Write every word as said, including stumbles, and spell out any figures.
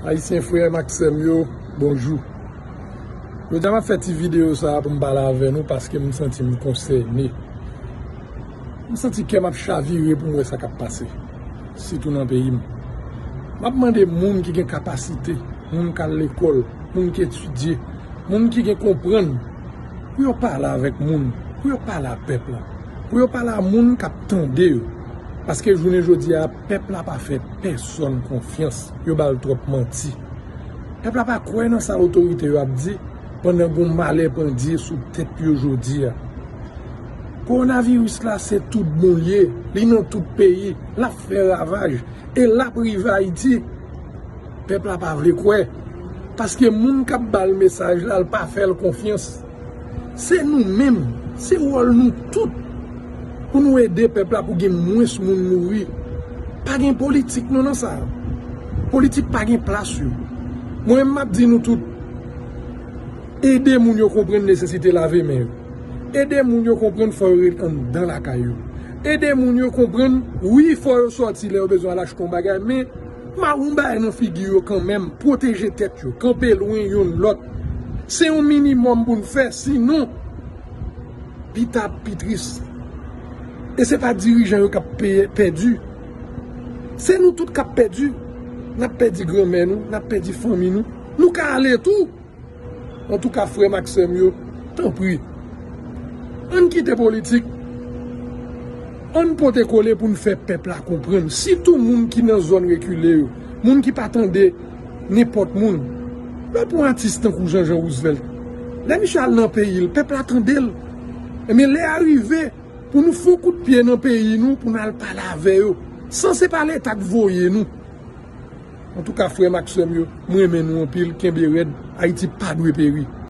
Ayisyen frè m ak sè m yo, bonjou. Jodi a m ap fè ti videyo sa a pou m pale avè nou paske m santi m konsène. M santi kè m ap chavire pou m wè sa k ap pase, sitou nan peyi m. M ap mande moun ki gen kapasite, moun k al lekòl, moun ki etidye, moun ki gen konprann, pou yo pale avèk moun, pou yo pale a pèp la, pou yo pale a moun k ap tande yo. Paske jounen jodi a, pèp la pa fè pèsonn konfyans, yo ba l twòp manti. Pèp la pa kwè nan sa otorite yo ap di, pandan gon malè pandye sou tèt yo jodi a. Kowonaviris la se tout bon l ye, li nan tout peyi, l ap fè ravaj, e l ap rive Ayiti. Pèp la pa vle kwè, paske moun k ap ba l mesaj la, l pa fè l konfyans. Se nou menm, se wòl nou tout pou nou ede pèp la pou gen mwens moun mouri. Pa gen politik non nan sa. Politik pa gen plas yo. Mwen menm m ap di nou tout, ede moun yo konprann nesesite lave men yo. Ede moun yo konprann fò yo ret anndan lakay yo. Ede moun yo konprann, wi, fò yo sòti lè yo bezwen al achte yon bagay, men mawon bay nan figi yo kanmenm, pwoteje tèt yo, kanpe lwen youn lòt. Se yon minimòm pou n fè, sinon, pita pi tris. E se pa dirijan yo k ap peye, pèdi. Se nou tout k ap pèdi. N ap pèdi granmè nou, n ap pèdi fanmi nou. Nou ka ale tou. Antouka, frè m ak sè m yo, tanpri, ann kite politik. Ann pote kole pou n fè pèp la konprann, sitou moun ki nan zòn rekile yo, moun ki pa tande nenpòt moun. Lè w pran atis tankou Jean Jean Roosevelt, lè misye al nan peyi l, pèp la tande l. Ebyen, lè a rive pou nou fè yon kout pye nan peyi nou, pou n al pale avè yo, san se pa Leta k voye nou. Antouka, frè m ak sè m yo, m renmen nou anpil, kenbe rèd, Ayiti pa dwe peri.